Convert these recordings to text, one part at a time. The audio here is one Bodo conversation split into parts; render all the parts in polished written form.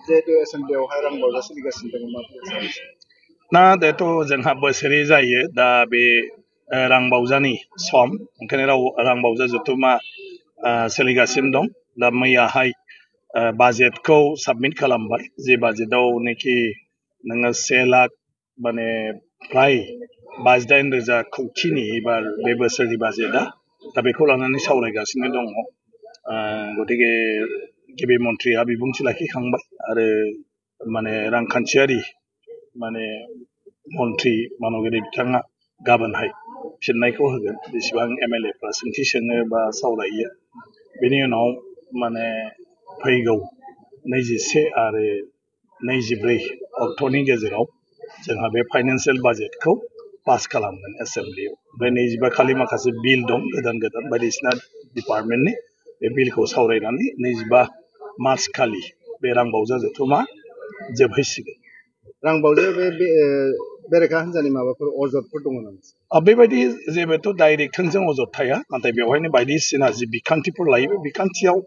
जिहेतु एसेम्ब्लियावहाय रां बावजा सोलिगासिनो दङ मा बुंनो ना दाथ' जोंहा बोसोरै जायो दा बे रां बावजानि सम ओंखायनो रां बावजा जथुमा सोलिगासिनो दं दा मैयाहाय बाजेटखौ साबमिट खालामबाय जे बाजेटआवनोखि नोङो 1 लाख माने फ्राय 58,000 खौथिनि एबार बे बोसोरनि बाजेटआ दा बेखौ लानानै सावरायगासिनो दङ गतिके गिबि मन्थ्रिया बिबुंथि लाखिखांबाय आरो माने रांखान्थियारि माने मन्थ्रि मानगिरि बिथाङा गाबोनहाय फिननायखौ होगोन जेसेबां MLA फ्रा सोंथि सोङो बा सावरायो बेनि उनाव माने फैगौ 21 आरो 24 अक्ट'नि गेजेराव जोंहा बे फाइनान्सियेल बाजेटखौ पास खालामगोन एसेम्ब्लियाव ओमफ्राय 25 खालि माखासे बिल दं गोदान गोदान बायदिसिना डिपार्टमेन्टनि बे बिलखौ सावरायनानै 25 मार्च खालि बे रां बावजा जथुमा जोबहैसिगोन रां बावजायाव बे बेरेखा हान्जानि माबाफोर अजदफोर दङ नामा बेबायदि जेबोथ' डाइरेक्ट थोंजों अजद थाया नाथाय बेवहायनो बायदिसिना जि बिखान्थिफोर लायो बे बिखान्थियाव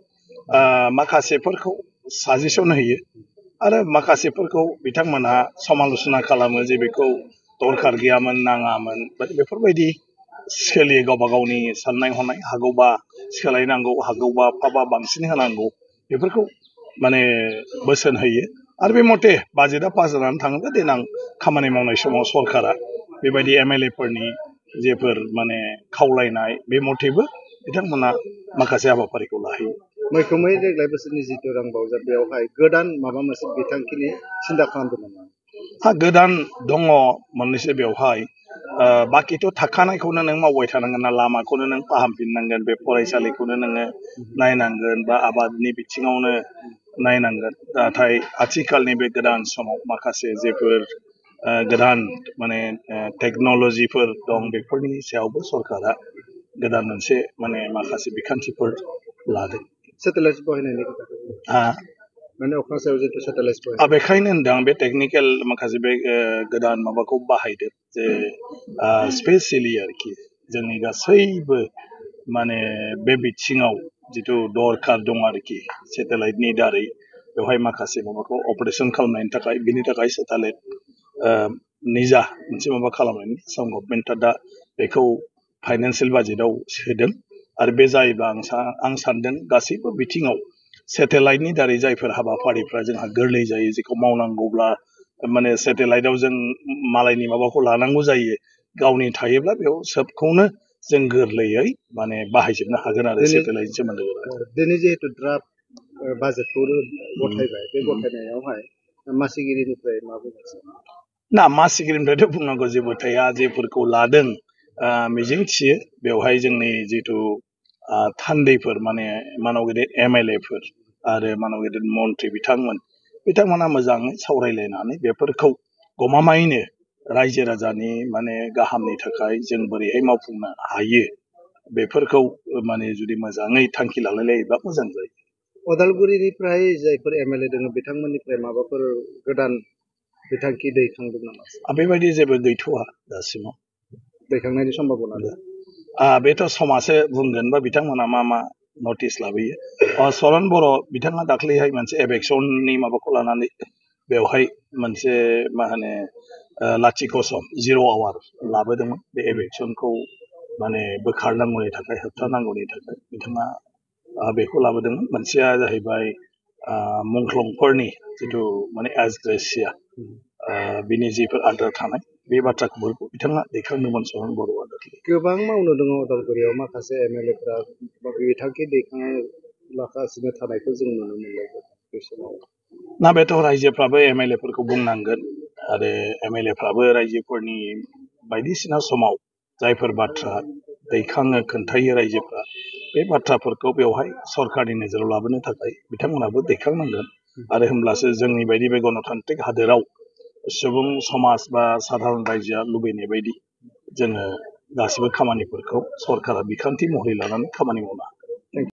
माखासेफोरखौ साजेसन होयो आरो माखासेफोरखौ बिथांमोनहा समाल'सना खालामो जे बेखौ दरखार गैयामोन नाङामोन बेफोरबायदि सोलियो गावबा गावनि साननाय हनाय हागौबा सोलायनांगौ हागौबा फाबा बांसिन होनांगौ बेफोरखौ माने बोसोन होयो आरो बे मथे बाजेटआ पास जानानै थाङोब्ला देनां खामानि मावनाय समाव सरकारा बेबायदि MLA फोरनि जेफोर माने खावलायनाय बे मथेबो बिथांमोना माखासे हाबाफारिखौ लाहैयो मैखोमै देग्लाय बोसोरनि जिथु रां बावजा बेवहाय गोदान माबा मोनसे बिथांखिनि सिन्था खालामदों नामा गोदान दङ मोननैसो बेवहाय बाखिथ' थाखानायखौनो नों मावबाय थानांगोन ना लामाखौनो नों फाहामफिननांगोन बे फरायसालिखौनो नोङो नायनांगोन बा आबादनि बिथिङावनो नायनांगोन नाथाय आथिखालनि बे गोदान समाव माखासे जेफोर गोदान माने टेक्न'लजिफोर दं बेफोरनि सायावबो सरकारा गोदान मोनसे माने माखासे बिखान्थिफोर लादों सेटेलाइट बाहायनायनि खोथा माने अख्रां सायाव जितु सेटेलाइट बेखायनो होनदों बे टेक्निकेल माखासे बे गोदान माबाखौ बाहायदों जे स्पेसियेलि आरोखि जोंनि गासैबो माने बे बिथिङाव जिथु दरखार दं आरोखि सेटेलाइटनि दारै बेवहाय माखासे माबाखौ अपारेशन खालामनायनि थाखाय बिनि थाखाय सेटेलाइट निजा मोनसे माबा खालामनायनि आसाम गभर्नमेन्टआ दा बेखौ फाइनान्सियेल बाजेटआव सोदों आरो बे जायोब्ला आं सानदों गासैबो बिथिङाव सेटेलाइटनि दारै जायफोर हाबाफारिफ्रा जोंहा गोरलै जायो जेखौ मावनांगौब्ला माने सेटेलाइटआव जों मालायनि माबाखौ लानांगौ जायो गावनि थायोब्ला बेयाव सोबखौनो जों गोरलैयै माने बाहायजोबनो हागोन आरो सेटेलाइटनि सोमोन्दै दिनै जिहेतु ड्राफ्ट बाजेटखौ गथायबाय बे गथायनायावहाय मासिगिरिनिफ्राय मा बुंगासिनो ना मासिगिरिनिफ्रायथ' बुंनांगौ जेबो थाया जेफोरखौ लादों मिजिंथियो बेवहाय जोंनि जिथु थान्दैफोर माने मानव गेदेर MLA फोर आरो मानव गेदेर मन्थ्रि बिथांमोना मोजाङै सावरायलायनानै बेफोरखौ गमामायैनो रायजो राजानि माने गाहामनि थाखाय जों बोरैहाय मावफुंनो हायो बेफोरखौ माने जुदि मोजाङै थांखि लालायलायोब्ला मोजां जायो उदालगुरिनिफ्राय जायफोर MLA दङ बिथांमोननिफ्राय माबाफोर गोदान बिथांखि दैखांदों नामा बेबायदि जेबो गैथ'वा दासिमाव दैखांनायनि सम्भाबना दं बेथ' समासो बुंगोन बा बिथांमोना मा नटिस लाबोयो सरन बर' बिथाङा दाख्लैहाय मोनसे एभेक्सननि माबाखौ लानानै बेवहाय मोनसे मा होनो लाथिख' सम 0 आवार लाबोदोंमोन बे एभेक्सनखौ माने बोखारनांगौनि थाखाय होबथानांगौनि थाखाय बिथाङा बेखौ लाबोदोंमोन मोनसेया जाहैबाय मुंख्लंफोरनि जिथु माने एसग्रेसिया बिनि जिफोर आद्रा थानाय बे बाथ्राखौ बिथाङा दैखांदोंमोन सरन बर'आ दाख्लै गोबां मावनो दङ उदालगुरियाव माखासे MLA फ्रा बिथांखि दैखांगासिनो थानायखौ जों नुनो मोनदों बे समाव ना बेथ' रायजोफ्राबो MLA फोरखौ बुंनांगोन आरो MLA फ्राबो रायजोफोरनि बायदिसिना समाव जायफोर बाथ्रा दैखाङो खोन्थायो रायजोफ्रा बे बाथ्राफोरखौ बेवहाय सरकारनि नोजोराव लाबोनो थाखाय बिथांमोनाबो दैखांनांगोन आरो होमब्लासो जोंनि बायदि बे गणतान्त्रिक हादोराव सुबुं समाज बा साधारन रायजोआ लुबैनाय बायदि जोङो गासिबो खामानिफोरखौ सरकारा बिखान्थि महरै लानानै खामानि मावनो